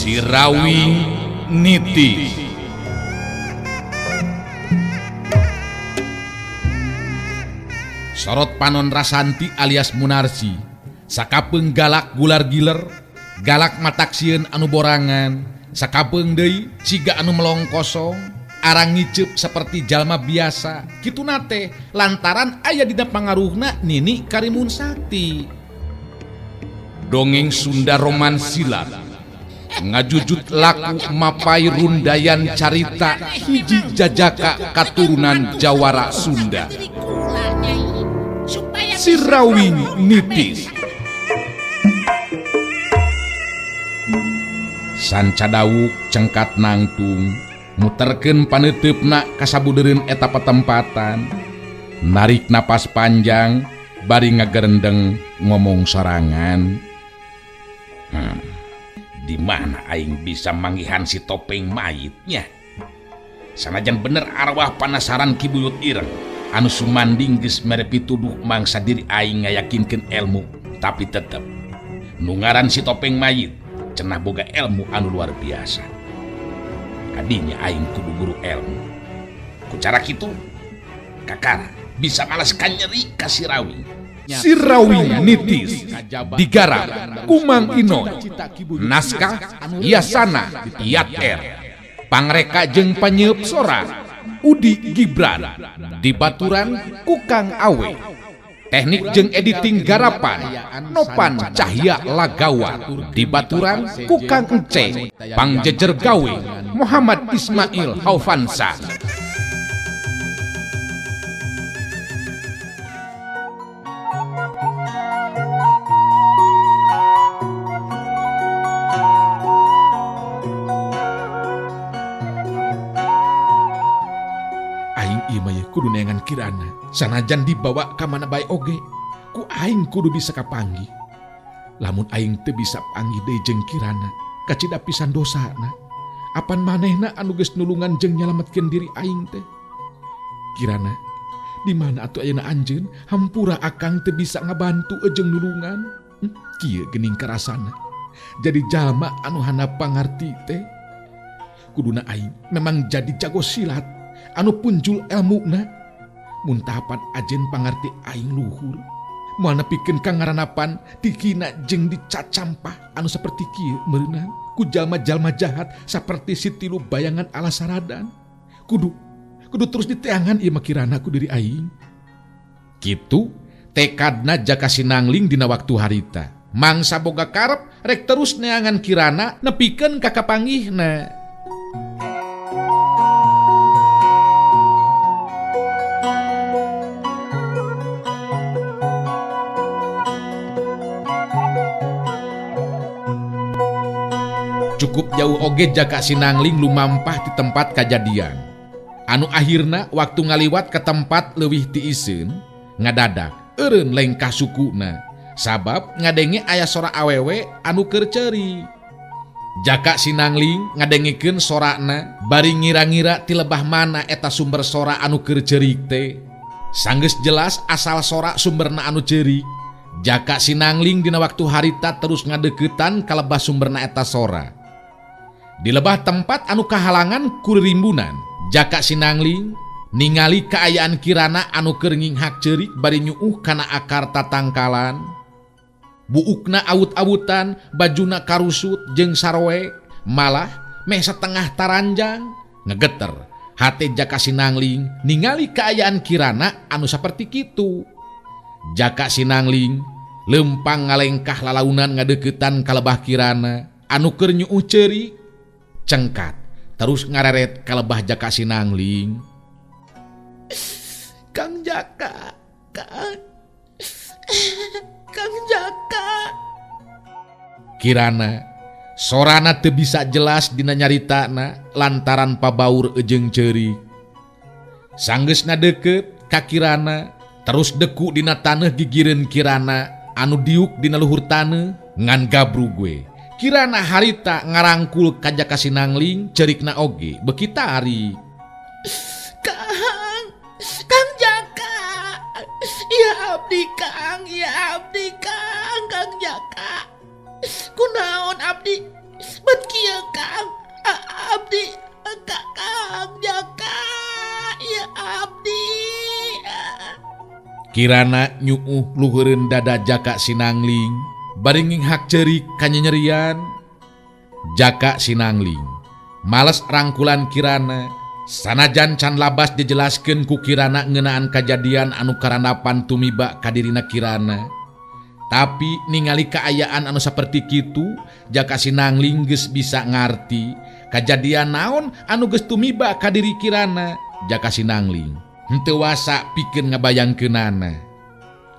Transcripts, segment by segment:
Sirawing Niti. Sorot panon Rasanti alias Munarsi sakapeung galak gular giler, galak matak sieun anu borangan, sakapeung deui siga anu melong kosong, arang ngiceup seperti jalma biasa. Kituna teh lantaran aya dina pangaruhna Nini Karimun Sakti. Dongeng Sunda Roman Silat ngajujut laku mapai rundayan carita hiji jajaka katurunan Jawara Sunda. Sirawing Nitis. Sanca dawuk cengkat nangtung muterkeun paneuteup kasabudereun eta patempatan, narik napas panjang bari ngagerendeng ngomong sorangan. Di mana aing bisa manggihan si topeng mayitnya? Sanajan bener arwah panasaran Ki Buyut Ireng anu sumanding geus mere pituduh mangsa diri aing ngayakinkeun ilmu, tapi tetep nu ngaran si topeng mayit cenah boga ilmu anu luar biasa. Kadinya aing kudu guru ilmu. Ku cara kitu kakara bisa malas kanyeri ka Sirawing. Sirawing Nitis digarap Kumang Inoy, naskah Yasana Yat R, pangreka jeung panyeup sora Udi Gibran, dibaturan Kukang Awe, teknik jeung editing garapan Nopan Cahya Lagawa, dibaturan Kukang Ence, pangjejer gawe Muhammad Ismail Haufansa. Kudu neangan Kirana sanajan dibawa ka mana bae oge ku aing kudu bisa kapanggih. Lamun aing teu bisa panggih deui jeung Kirana kacida pisan dosana. Apan manehna anu geus nulungan jeung nyalametkeun diri aing teh. Kirana di mana atuh ayeuna anjeun? Hampura akang teu bisa ngabantu jeung nulungan. Kieu geuning karasana jadi jalma anu hana pangarti teh. Kuduna aing memang jadi jago silat anu punjul elmuna. Mun tahapan ajen pangarti aing luhur moal nepikeun ka ngaranapan dikina jeung dicacampah anu saperti kieu meureunang ku jalma-jalma jahat saperti si tilu bayangan ala saradan. Kudu kudu terus diteangan ieu mah Kirana ku diri aing. Kitu tekadna Jaka Sinangling dina waktu harita. Mangsa boga karep rek terus neangan Kirana nepikeun ka kapanggihna. Cukup jauh oge Jaka Sinangling lumampah di tempat kajadian. Anu akhirna waktu ngaliwat ke tempat leuwih tiiseun, ngadadak eureun lengkah sukuna. Sabab ngadenge aya sora awewe anu keur ceuri. Jaka Sinangling ngadengikeun sorana bari ngira-ngira ti lebah mana eta sumber sora anu keur ceurik teh. Sanggeus jelas asal sora sumberna anu ceurik. Jaka Sinangling dina waktu harita terus ngadeukeutan ka lebah sumberna eta sora. Di lebah tempat anu kahalangan ku ririmbunan, Jaka Sinangling ningali kaayaan Kirana anu keur nginghak ceurik bari nyuuh kana akar tatangkalan. Buukna awut-awutan, bajuna karusut jeung saroe, malah meh setengah taranjang. Ngegeter hate Jaka Sinangling ningali kaayaan Kirana anu saperti kitu. Jaka Sinangling lempang ngalengkah lalaunan ngadeuketan ka lebah Kirana anu keur nyuuh ceurik. Cengkat terus ngareret ka lebah Jaka Sinangling. Kang Jaka, Kang, Kang Jaka. Kirana sorana teu bisa jelas dina nyaritana lantaran pabaur jeung ceurik. Sanggeusna deukeut ka Kirana terus deku dina taneuh gigireun Kirana anu diuk dina luhur taneuh ngan gabru gue. Kirana harita ngarangkul ka Jaka Sinangling ceurikna oge beuki tarik. Kang, Kang Jaka, ya abdi Kang, ya abdi Kang, Kang Jaka. Kunaon abdi bet Kieu Kang, abdi Kang Jaka, ieu abdi. Kirana nyuuh luhureun dada Jaka Sinangling, bari nginghak ceurik kanyanyerian. Jaka Sinangling males rangkulan Kirana, sanajan can labas dijelaskeun ku Kirana ngeunaan kajadian anu karandapan tumiba ka dirina Kirana. Tapi ningali kaayaan anu saperti kitu, Jaka Sinangling geus bisa ngarti kajadian naon anu geus tumiba ka diri Kirana. Jaka Sinangling henteu wasa pikeun ngabayangkeunana.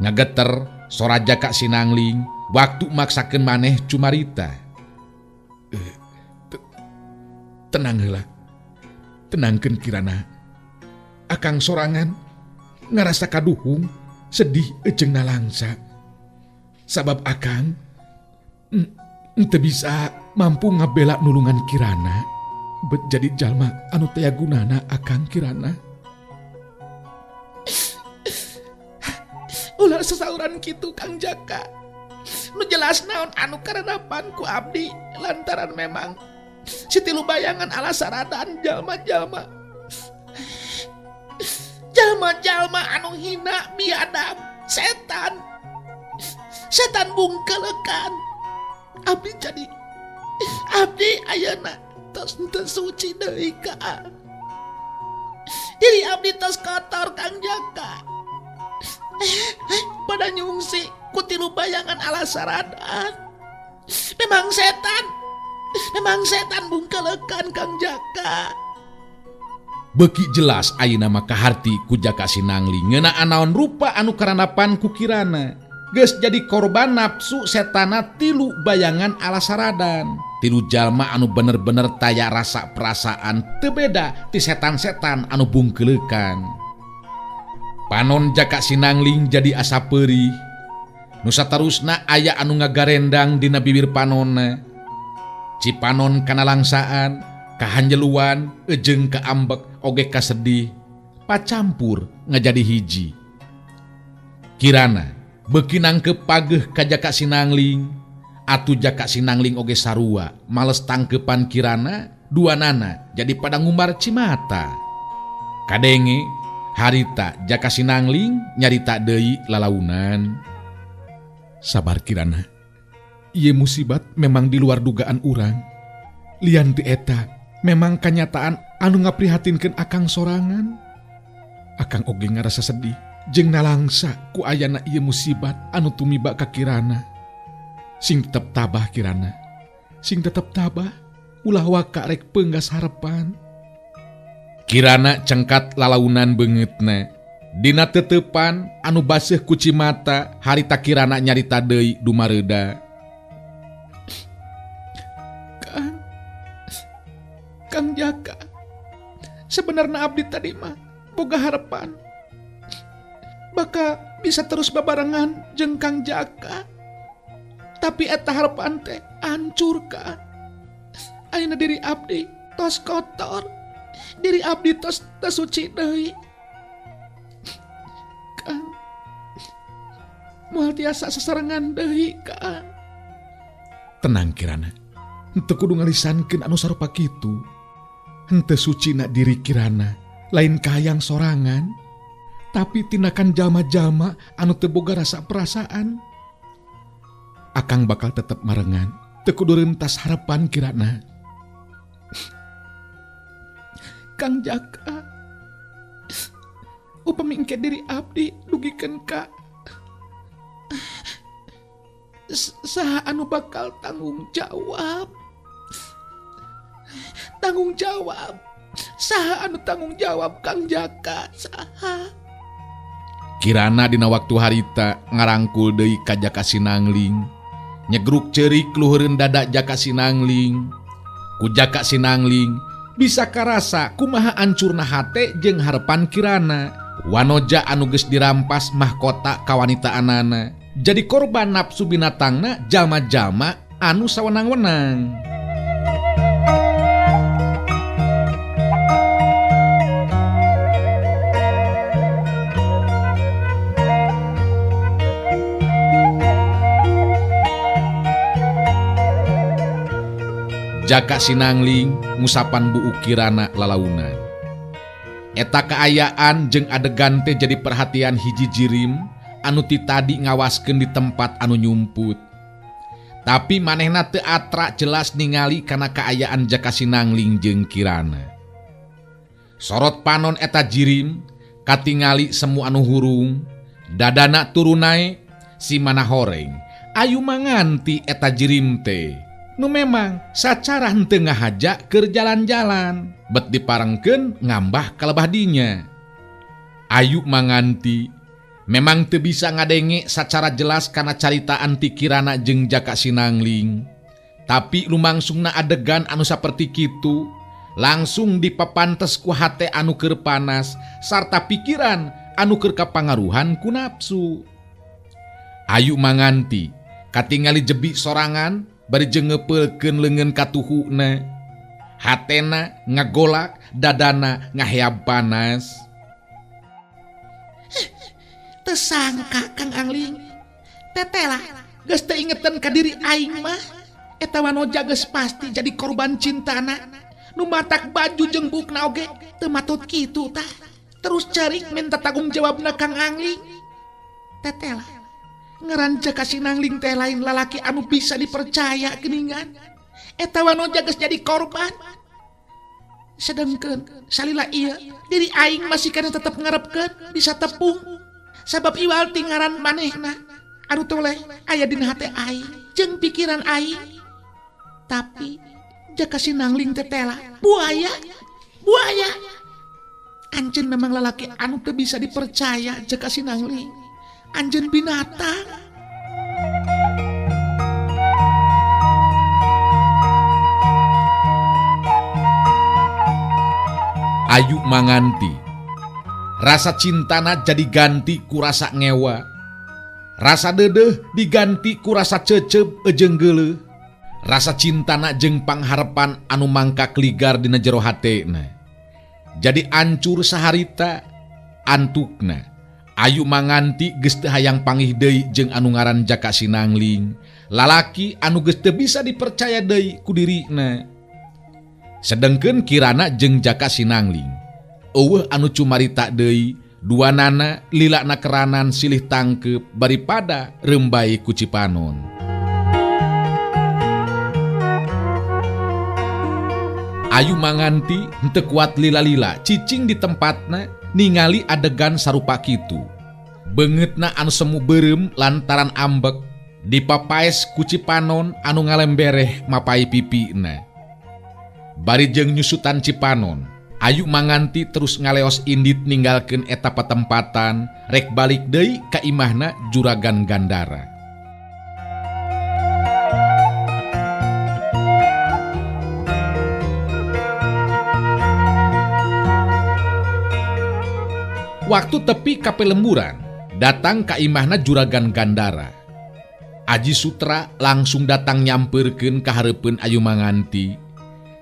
Ngageter sora Jaka Sinangling waktu maksakeun maneh cumarita. Tenang heula. Tenangkeun Kirana. Akang sorangan ngarasa kaduhung, sedih jeung nalangsa. Sabab akang teu bisa mampu ngabela nulungan Kirana. Bet jadi jalma anu teu gunana akang Kirana. Ulah sasauran kitu Kang Jaka. Nu jelas naon anu karenapan ku abdi lantaran memang si tilu bayangan ala saradan jalma-jalma. Jalma-jalma anu hina biadab setan. Setan bungkelekan. Abdi jadi abdi ayeuna tos teu suci deui Kang. Diri abdi tos kotor Kang Jaka. Pada nyungsi ku tilu bayangan ala saradan. Memang setan bungkelekan Kang Jaka. Beuki jelas ayeuna mah kaharti ku Jaka Sinangling ngeunaan naon rupa anu karandapan ku Kirana. Geus jadi korban nafsu setana tilu bayangan ala saradan. Tilu jalma anu bener-bener taya rasa perasaan teu beda ti setan-setan anu bungkeleukan. Panon Jaka Sinangling jadi asa peurih. Nu saterusna aya anu ngagarendang dina bibir panonna. Cipanon kanalangsaan, kahanjeluan, jeung kaambek oge kasedih, pacampur ngajadi hiji. Kirana beuki nangkep pageuh ka Jaka Sinangling, atuh Jaka Sinangling oge sarua, males tangkepan Kirana, duanana jadi pada ngumbar cimata. Kadenge harita Jaka Sinangling nyarita deui lalaunan. Sabar Kirana, ieu musibat memang di luar dugaan urang. Lian ti eta memang kanyataan anu ngaprihatinkeun akang sorangan. Akang oge ngarasa sedih jeung nalangsa ku ayana ieu musibat anu tumiba ka Kirana. Sing tetep tabah Kirana, sing tetep tabah, ulah waka rek peunggas harepan. Kirana cengkat lalaunan beungeutna. Dina teteupan anu baseuh ku cimata harita Kirana nyarita deui dumareuda. Kang Jaka, sebenarnya abdi tadi mah boga harapan bakal bisa terus babarengan jeung Kang Jaka. Tapi eta harapan teh hancur Kang. Ayeuna diri abdi tos kotor, diri abdi tos teu suci deui. Kang, moal tiasa sasarengan deui Kang. Tenang Kirana, henteu kudu ngalisankeun anu sarupa kitu. Henteu sucina diri Kirana, lain kahayang sorangan, tapi tindakan jalma-jalma anu teu boga rasa perasaan. Akang bakal tetep marengan, teu kudu rentas harapan Kirana. Kang Jaka, upami engke diri abdi dugikeun ka saha anu bakal tanggung jawab? Tanggung jawab. Saha anu tanggung jawab Kang Jaka? Saha? Kirana dina waktu harita ngarangkul deui ka Jaka Sinangling. Nyegruk ceurik luhureun dada Jaka Sinangling. Ku Jaka Sinangling bisa karasa kumaha ancurna hate jeung harepan Kirana. Wanoja anu geus dirampas mahkota kawanitaanana. Jadi korban nafsu binatangna jalma-jalma anu sawenang-wenang. Jaka Sinangling ngusapan buuk Kirana lalaunan. Eta kaayaan jeung adegan teh jadi perhatian hiji jirim anu ti tadi ngawaskeun di tempat anu nyumput. Tapi manehna teu atra jelas ningali kana kaayaan Jaka Sinangling jeung Kirana. Sorot panon eta jirim katingali semu anu hurung, dadana turun naek si mana horeng. Ayu manganti eta jirim teh. Nu memang sacara henteu ngahaja keur jalan-jalan, bet diparengkeun ngambah ka lebah dinya. Ayu Manganti memang teu bisa ngadenge sacara jelas kana caritaan ti Kirana jeung Jaka Sinangling. Tapi lumangsungna adegan anu saperti kitu langsung dipapantes ku hate anu keur panas sarta pikiran anu keur kapangaruhan ku nafsu. Ayu Manganti katingali jebi sorangan bari jeung ngepeulkeun leungeun katuhuna. Hatena ngagolak, dadana ngaheab panas. Tersangka Kang Angling. Tetela geus teu ingetan ka diri aing mah. Eta wanoja geus pasti jadi korban cintana. Nu matak baju jeung buukna oge teu matut kitu tah. Terus cari minta tanggung jawabna Kang Angling. Tetela ngaran Jaka Sinangling teh lain lalaki anu bisa dipercaya geuningan. Eta wanoja geus jadi korban. Sedengkeun salila ieu diri aing masih kana tetep ngarepkeun bisa tepung. Sabab iwal ti ngaran manehna anu toleh aya dina hate aing jeung pikiran aing. Tapi Jaka Sinangling teh tela buaya, buaya. Anjeun memang lalaki anu teu bisa dipercaya Jaka Sinangling. Anjeun binatang. Ayu Manganti rasa cintana jadi ganti ku rasa ngewa. Rasa dedeh diganti ku rasa cecep jeung geuleuh. Rasa cintana jeung pangharepan anu mangkak ligar dina jero hatena. Jadi ancur saharita antukna. Ayu Manganti geus teu hayang pangih deui jeung anu ngaran Jaka Sinangling. Lalaki anu geus teu bisa dipercaya deui ku dirina. Sedengkeun Kirana jeung Jaka Sinangling. Eueuh anu cumarita deui, duanana lilana keranan silih tangkep baripada rembai ku Cipanon. Ayu Manganti henteu kuat lila-lila cicing di tempatna ningali adegan sarupa kitu. Beungeutna anu semu beureum lantaran ambek dipapaes ku Cipanon anu ngalembereh mapai pipina. Bari jeung nyusutan Cipanon, Ayu Manganti terus ngaleos indit ninggalkeun eta patempatan rek balik deui ka imahna Juragan Gandara. Waktu tepi ka pelemburan, datang ka imahna Juragan Gandara. Aji Sutra langsung datang nyamperkeun ka hareupeun Ayu Manganti.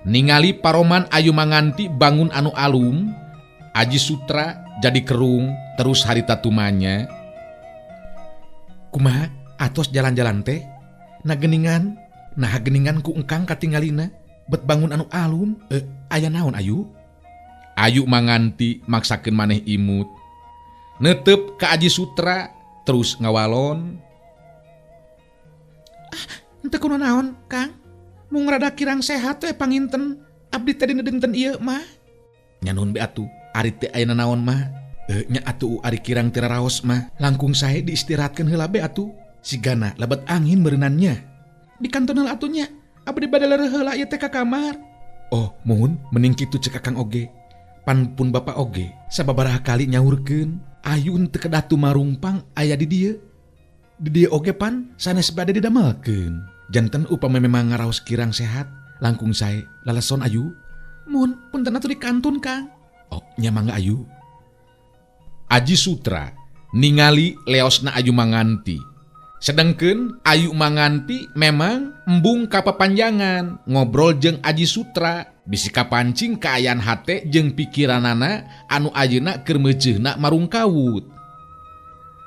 Ningali paroman Ayu Manganti bangun anu alum, Aji Sutra jadi kerung terus harita tumanya. Kumaha atos jalan-jalan teh? Nah geningan, nah geningan ku engkang katingalina bet bangun anu alum, aya naon Ayu? Ayu Manganti maksakeun maneh imut. Netep ka Aji Sutra terus ngawalon. Ah, henteu kuno naon, Kang? Mung rada kirang sehat we panginten abdi teh dina dinten ieu mah. Nya nuhun be atuh, ari teh aya nanaon mah? Nya atuh ari kirang teu raraos mah, langkung sae diistirahatkeun heula be atuh. Sigana lebet angin meureunannya. Di kanton heula atuh nya, abdi bade lereuh heula ieu teh ka kamar. Oh, muhun mending kitu cek Akang oge. Pan pun bapa oge sababaraha kali nyaurkeun, Ayu teu kedah tumarungpang aya di dieu. Di dieu oge pan sanes bade didamelkeun. Janten upama memang ngaraos kirang sehat, langkung sae laleson Ayu. Mun punten atuh di kantun Kang. Oh, nya mangga Ayu. Aji Sutra ningali leosna Ayu Manganti. Sedengkeun Ayu Manganti memang embung kapapanjangan ngobrol jeung Aji Sutra, bisi kapancing kaayaan hate jeung pikiranana anu ayeuna keur meuceuhna marungkawut.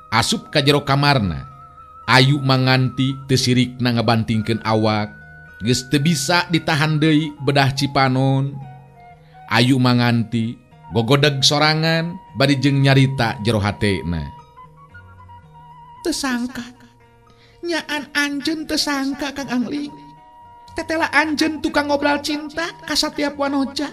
Asup ka jero kamarna, Ayu Manganti teu sirikna ngabantingkeun awak. Geus teu bisa ditahan deui bedah Cipanon. Ayu Manganti gogodeg sorangan bari jeung nyarita jero hatena. Teu sangka nyaan anjeun teu sangka Kang Angling. Tetela anjeun tukang ngobrol cinta ka satiap wanoja.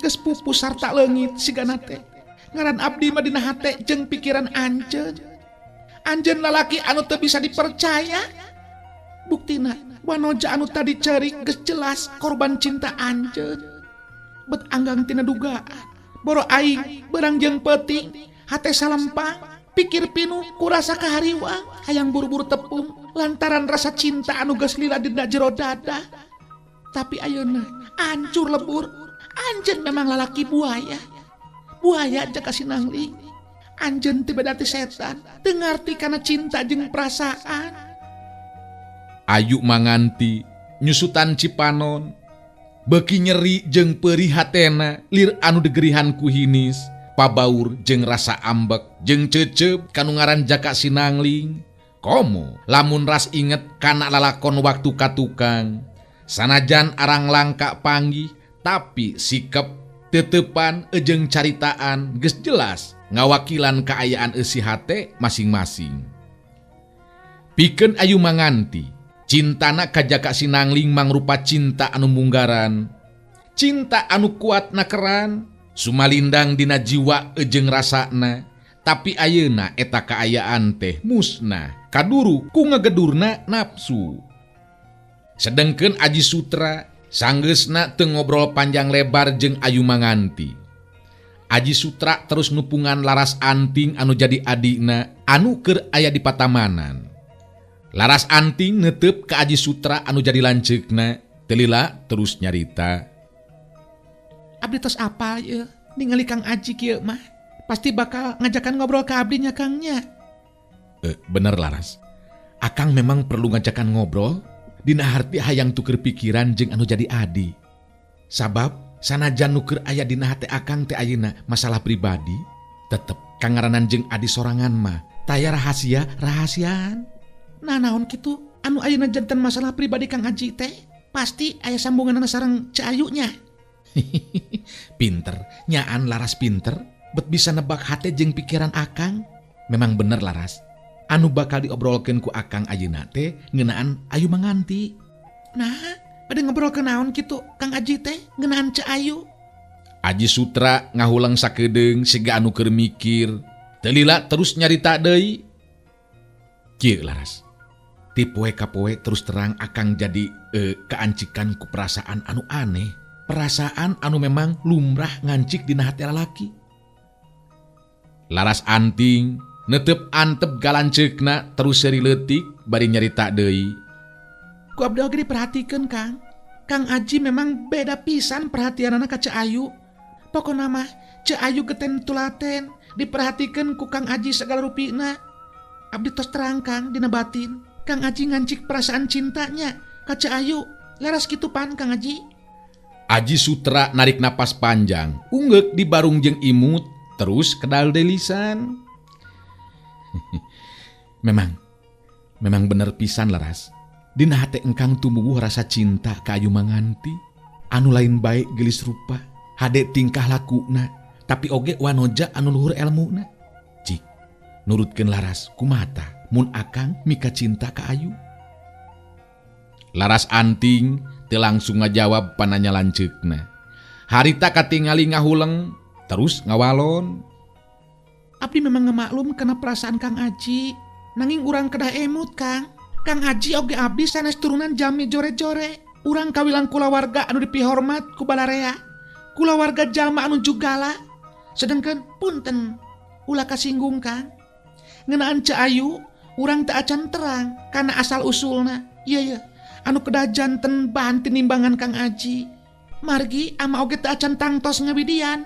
Geus pupus sarta leungit sigana teh. Ngaran abdi mah dina hate jeung pikiran anjeun. Anjeun lalaki anu teu bisa dipercaya. Buktina wanoja anu tadi ceurik geus jelas korban cinta anjeun. Bet anggang tina dugaan. Boro aing beurang jeung peuting, hate salempang, pikir pinuh ku rasa kahariwang, hayang buru-buru tepung lantaran rasa cinta anu geus lila dina jero dada. Tapi ayeuna hancur lebur. Anjeun memang lalaki buaya. Buaya Jaka Sinangling. Anjeun teh beda ti setan, teu ngarti kana cinta jeung perasaan. Ayu Manganti nyusutan Cipanon, beuki nyeri jeung peurih hatena lir anu degerihan ku hinis, pabaur jeung rasa ambek jeung cecep kanu ngaran Jaka Sinangling. Komo lamun ras inget kana lalakon waktu ka tukang, sanajan arang langka panggih tapi sikep tetepan jeung caritaan geus jelas ngawakilan kaayaan eusi hate masing-masing. Pikeun Ayu Manganti, cintana ka Jaka Sinangling mangrupa cinta anu munggaran, cinta anu kuat nakeran, sumalindang dina jiwa jeung rasana. Tapi ayeuna eta kaayaan teh musnah, kaduru ku ngegedurna nafsu. Sedengkeun Aji Sutra sanggeusna teu ngobrol panjang lebar jeung Ayu Manganti. Aji Sutra terus nupungan Laras Anting anu jadi adina anu keur aya di patamanan. Laras Anting netep ka Aji Sutra anu jadi lanceukna, teu lila terus nyarita. Abdi tos apal ieu, ningali Kang Aji kieu mah pasti bakal ngajakan ngobrol ka abdi nya Kang nya. Bener Laras. Akang memang perlu ngajakan ngobrol dina harti hayang tuker pikiran jeung anu jadi adi. Sabab sanajan nu keur aya dina hate akang teh ayeuna masalah pribadi, tetep kangaranan jeung adi sorangan mah taya rahasia rahasiaan. Nah naon kitu anu ayeuna janten masalah pribadi Kang Aji teh pasti aya sambunganna sareng Ceu Ayu nya. Pinter, nyaan Laras pinter, bet bisa nebak hate jeung pikiran akang. Memang bener Laras, anu bakal diobrolkeun ku akang ayeuna teh ngeunaan Ayu Manganti. Nah, pada ngobrolkeun naon kitu Kang Aji teh ngeunaan Ceu Ayu? Aji Sutra ngahulang sakedeung siga anu keur mikir. Teu lila terus nyarita deui. Kieu Laras, ti poe ka poe terus terang akang jadi kaancikan ku perasaan anu aneh. Perasaan anu memang lumrah ngancik dina hati lalaki. Laras Anting netep antep galanceukna terus seuri leutik bari nyarita deui. Ku abdi oge diperhatikeun Kang. Kang Aji memang beda pisan perhatianana ka Ceu Ayu. Pokona mah Ceu Ayu geten tulaten diperhatikeun ku Kang Aji segala rupina. Abdi tos terang Kang dina batin. Kang Aji ngancik perasaan cintanya ka Ceu Ayu. Laras kitu pan Kang Aji. Aji Sutra narik napas panjang, unggeuk di barung jeung imut, terus kedal delisan. Memang bener pisan Laras. Dina hate engkang tumuwuh rasa cinta ka Ayu Manganti. Anu lain bae geulis rupa, hade tingkah lakuna, tapi oge wanoja anu luhur elmuna. Cik, nurutkeun Laras kumaha tah mun akang mika cinta ka Ayu? Laras Anting teu langsung ngajawab pananya lanceukna. Harita katingali ngahuleng terus ngawalon. Abdi memang ngemaklum kana perasaan Kang Aji. Nanging urang kedah emut Kang. Kang Aji oge abdi sanes turunan jami jore-jore. Urang kawilang kulawarga anu dipihormat ku balarea. Kulawarga jalma anu jugala. Sedengkeun punten ulah kasinggung Kang. Ngeunaan Ceu Ayu urang teu acan terang kana asal usulna. Ieu ye anu kedah janten bahan tinimbangan Kang Aji. Margi ama oge teu acan tangtos ngawidian.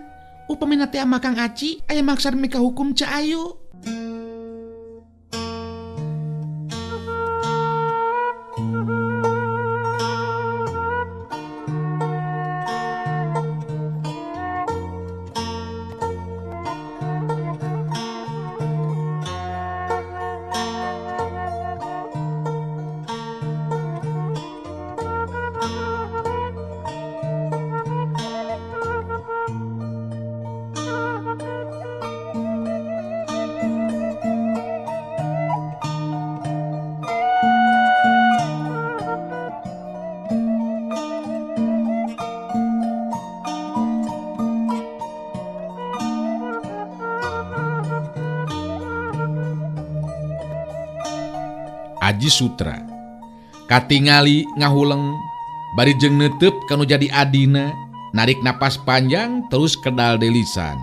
Upamina teh ama Kang Aji aya maksad mika hukum Ceu Ayu. Aji Sutra. Katingali ngahuleng bari jeung neuteup kanu jadi adina, narik napas panjang terus kedal delisan.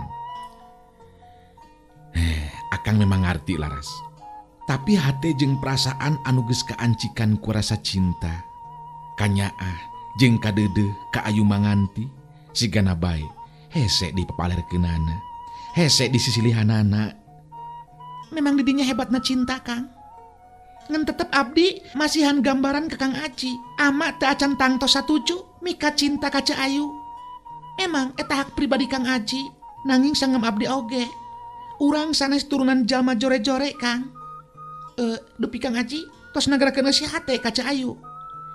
Akang memang ngarti Laras. Tapi hate jeung perasaan anu geus kaancikan ku rasa cinta, kanyaah jeung kadeudeuh ka Ayu Manganti sigana bae hese dipapalerkeunana, hese disisilihanana. Memang didinya hebatna cinta, Kang. Ngan tetep abdi masihan gambaran ke Kang Aji. Ama teu acan tangtos satuju mika cinta ka Ceu Ayu. Emang eta hak pribadi Kang Aji, nanging sanggem abdi oge. Urang sanes turunan jalma jore-jore, Kang. Dupi Kang Aji tos nagarakeun si hate ka Ceu Ayu.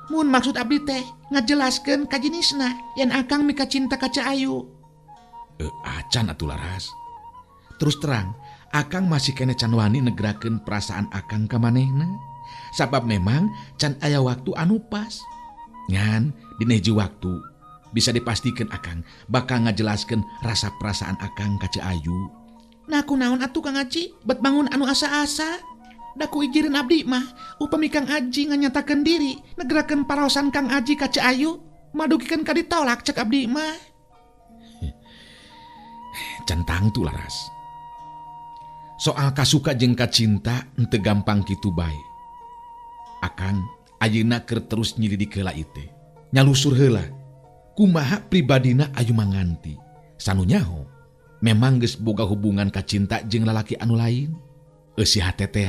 Mun maksud abdi teh ngajelaskeun ka jenisna yen akang mika cinta ka Ceu Ayu. Acan atuh Laras. Terus terang, akang masih kene can wani negrakeun perasaan akang ka manehna. Sabab memang can aya waktu anu pas. Ngan dina hiji waktu bisa dipastikan akang bakal ngajelaskeun rasa perasaan akang ka Ceu Ayu. Nah kunaon atuh Kang Aji bet bangun anu asa-asa. Da ku ijireun abdi mah upami Kang Aji nganyatakeun diri negrakeun paraosan Kang Aji ka Ceu Ayu madugikeun ka ditolak cek abdi mah. Can tangtu Laras. Soal kasuka jeung kacinta henteu gampang kitu bae. Akang ayeuna keur terus nyilidik heula ieu teh. Nyalusur heula. Kumaha pribadina Ayu Manganti. Sanu nyaho memang geus boga hubungan kacinta jeung lalaki anu lain. Eusi hate teh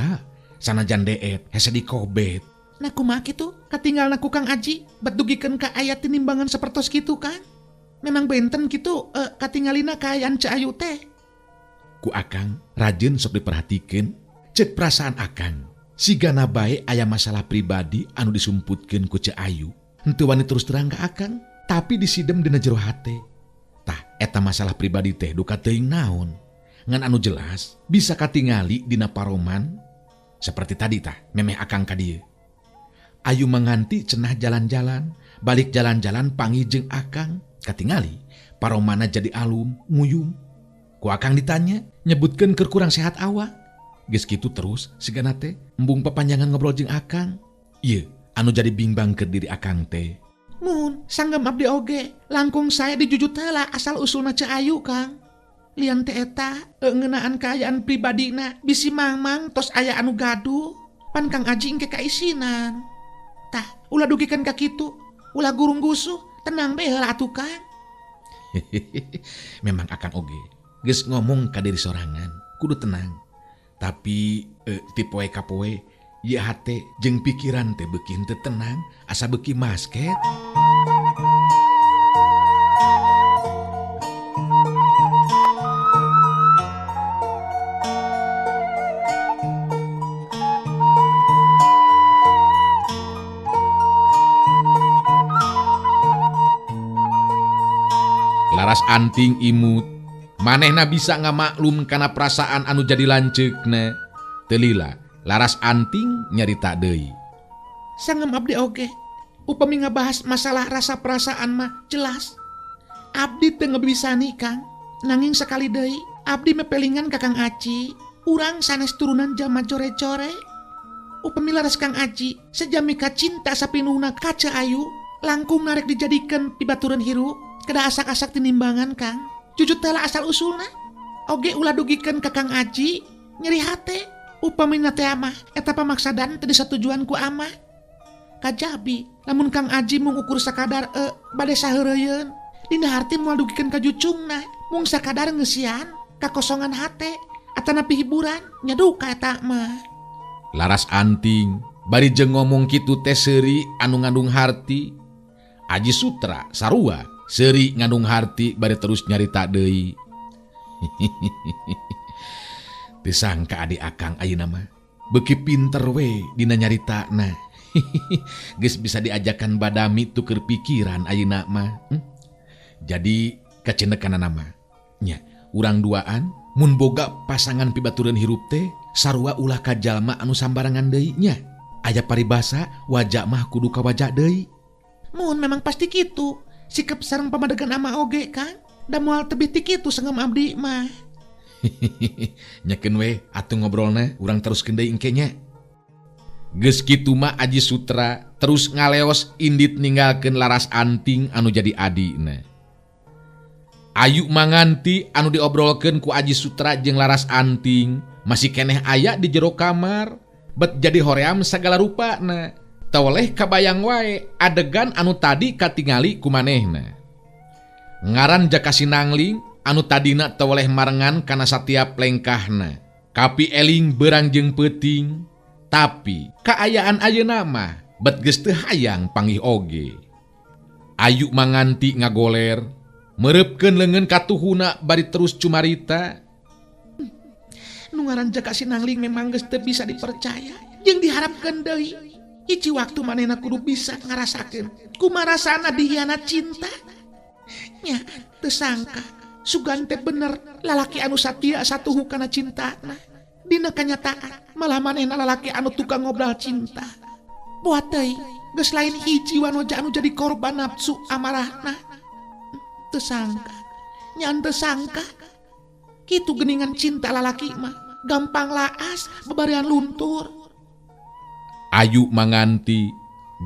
sanajan deet hese dikobet. Nah kumaha kitu katinggalna ku Kang Aji bet dugikeun ka aya tinimbangan sapertos kitu Kang. Memang benten kitu katingalina kaayaan Ceu Ayu teh. Ku akang rajin sok diperhatikeun cek perasaan akang sigana bae aya masalah pribadi anu disumputkeun ku Ceu Ayu. Henteu wani terus terang ka akang tapi disidem dina jero hate. Tah eta masalah pribadi teh duka teuing naon. Ngan anu jelas bisa katingali dina paroman seperti tadi tah memeh akang ka dieu. Ayu Manganti cenah jalan-jalan, balik jalan-jalan panggih jeung akang, katingali paromana jadi alum, nguyum. Ku akang ditanya, nyebutkeun keur kurang sehat awak. Geus kitu terus sigana teh embung papanjangan ngobrol jeung akang. Ieu anu jadi bimbang keur diri akang teh. Mun sanggem abdi oge, langkung saya dijujut heula asal usulna Ceu Ayu, Kang. Lian teh eta ngeunaan kaayaan pribadina bisi mangmang tos aya anu gaduh, pan Kang Aji engke kaisinan. Tah, ulah dugikeun ka kitu, ulah gurung gusuh, tenang bae heula atuh, Kang. Memang akang oge geus ngomong ka diri sorangan, kudu tenang. Tapi ti poe ka poe ieu hate jeung pikiran teh beuki henteu tenang, asa beuki masket. Laras anting imut, manehna bisa ngamaklum kana perasaan anu jadi lanceukna. Teu lila, Laras anting nyarita deui. Sanggem abdi oge, upami ngabahas masalah rasa perasaan mah jelas. Abdi teu ngebisani, Kang. Nanging sekali deui, abdi mepelingan ka Kang Aji. Urang sanes turunan jalma core-core. Upami laras Kang Aji, sejami kacinta sapinuhna ka Ceu Ayu, langkung narek dijadikeun pibatureun hirup. Kada asak-asak tinimbangan, Kang. Jujut teh lah asal usulna. Oge ulah dugikeun ka Kang Aji, nyeri hate. Upamina teh amah, eta pamaksadan teu disatujuan ku amah. Kajabi, lamun Kang Aji mung ukur sakadar bade saheureuyeuun, dina harti moal dugikeun ka jucungna, mung sakadar ngeusian, kakosongan hate, atanapi hiburan, nya duka eta mah. Laras anting, bari jeung ngomong kitu teh seuri anu ngandung harti. Aji Sutra sarua seuri ngandung harti bari terus nyarita deui. Teu sangka adi akang ayeuna mah beuki pinter we dina nyaritana. Geus bisa diajakan badami tuker pikiran ayeuna mah. Jadi kacendekanana mah nya urang duaan mun boga pasangan pibatureun hirup teh sarua ulah ka jalma anu sambarangan deui nya. Aya paribasa wajah mah kudu ka wajah deui. Mun memang pasti kitu. Sikap sareng pamadegan ama oge, Kang. Da moal tebih ti kitu sanggem abdi mah. Nyakeun we atuh ngobrolna urang teruskeun deui engke nya. Geus kitu mah Aji Sutra terus ngaleos indit ninggalkeun Laras Anting anu jadi adina. Ayu Manganti anu diobrolkeun ku Aji Sutra jeung Laras Anting masih keneh aya di jero kamar, bet jadi hoream sagala rupana. Toleh kabayang wae adegan anu tadi katingali ku manehna. Ngaran Jaka Sinangling anu tadina toleh marengan kana satiap lengkahna. Kapi eling berang jeung peuting, tapi kaayaan ayeuna mah bet geus teu hayang panggih oge. Ayu Manganti ngagoler, mereupkeun leungeun katuhuna bari terus cumarita. Nu ngaran Jaka Sinangling memang geus teu bisa dipercaya jeung diharapkeun deui. Hiji waktu manehna kudu bisa ngarasakeun kumaha rasana dihianat cinta. Nya teu sangka sugan teh bener lalaki anu satia satuhu kana cintana. Dina kanyataan malah manehna lalaki anu tukang ngobrol cinta. Boa teuing geus lain hiji wanoja anu jadi korban nafsu amarahna. Teu sangka, nya teu sangka. Kitu geningan cinta lalaki mah gampang laas bebarian luntur. Ayu Manganti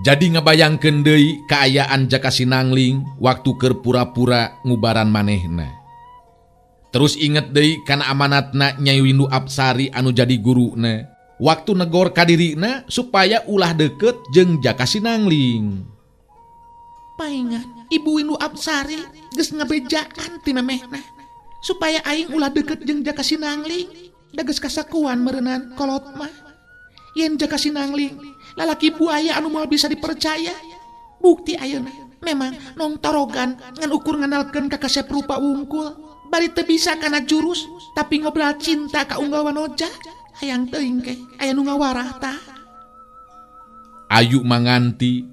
jadi ngabayangkeun deui kaayaan Jaka Sinangling waktu keur pura-pura ngubaran manehna. Terus inget deui kana amanatna Nyai Windu Apsari anu jadi guruna waktu negor ka dirina supaya ulah deket jeung Jaka Sinangling. Paingan Ibu Windu Apsari geus ngabejaan ti memehna supaya aing ulah deket jeung Jaka Sinangling. Da geus kasakuan meureunan kolot mah. Yen Jaka Sinangling lalaki buaya anu moal bisa dipercaya. Bukti ayeuna memang nong torogan ngan ukur ngandalkeun ka kasep rupa wungkul. Bari teu bisa kana jurus tapi ngobrol cinta ka unggal wanoja. Hayang teuing ke aya nu ngawarah tah. Ayu Manganti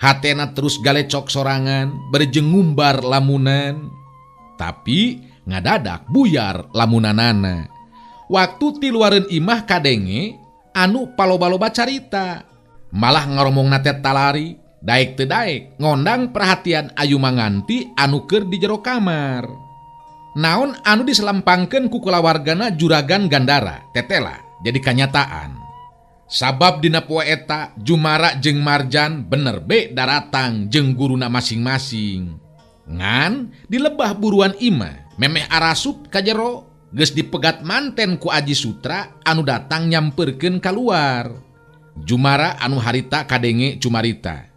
hatena terus galecok sorangan bari jeung ngumbar lamunan. Tapi ngadadak buyar lamunanana. Waktu tiluareun imah kadenge anu paloba-loba carita. Malah ngaromongna teh talari, daek teu daek ngondang perhatian Ayu Manganti anu keur di jero kamar. Naon anu diselempangkeun ku kulawargana Juragan Gandara tetela jadi kanyataan. Sabab dina poe eta Jumara jeung Marjan bener be daratang jeung guruna masing-masing. Ngan dilebah buruan imah memeh arasup ka jero geus dipegat manten ku Aji Sutra anu datang nyamperkeun kaluar. Jumara anu harita kadenge cumarita.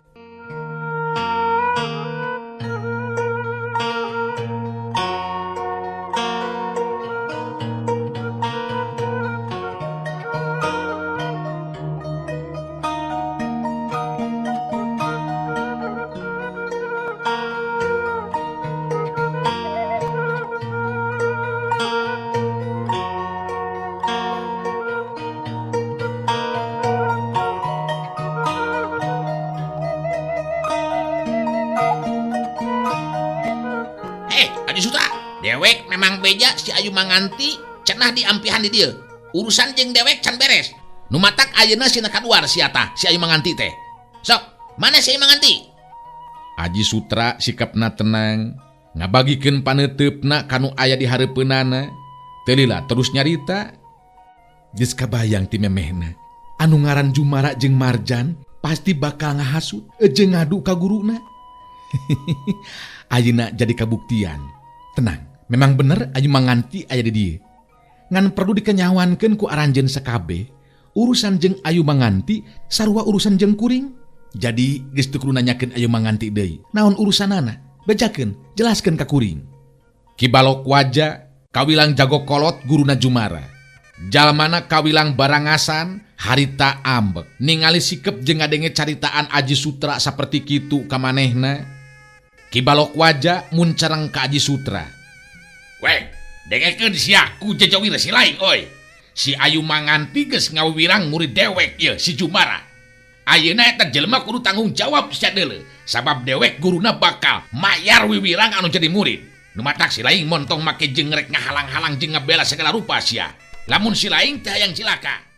Dewek memang beja si Ayu Manganti cenah diampihan di dieu. Urusan jeung dewek can beres. Nu matak ayeuna sina kaluar sia tah si Ayu Manganti teh. Sok, mana si Ayu Manganti? Aji Sutra sikapna tenang, ngabagikeun paneuteup-na kanu aya di hareupeunana. Teu lila terus nyarita. Geus kabayang ti memehna. Anu ngaran Jumara jeung Marjan pasti bakal ngahasut jeung ngadu ka guruna. Ayeuna jadi kabuktian. Tenang, memang bener Ayu Manganti aya di dieu. Ngan perlu dikenyawankeun ku aranjeun sakabe, urusan jeung Ayu Manganti sarua urusan jeung kuring. Jadi geus teu kudu nanyakeun Ayu Manganti deui. Naon urusanana? Bejakeun, jelaskeun ka kuring. Ki Balok Waja kawilang jago kolot guruna Jumara. Jalmana kawilang barangasan harita ambek. Ningali sikep jeung ngadenge caritaan Aji Sutra saperti kitu ka manehna. Ki Balok Waja muncereng ka Aji Sutra. Weh, dengekeun sia ku jejawir si lain oi. Si Ayu Manganti geus ngawiwirang murid dewek ieu si Jumara. Ayeuna eta jelema kudu tanggung jawab sia deuleu, sabab dewek guruna bakal mayar wiwirang anu jadi murid. Nu matak si lain montong make jeung rek ngahalang-halang jeung ngabela segala rupa sia. Lamun si lain teh hayang cilaka.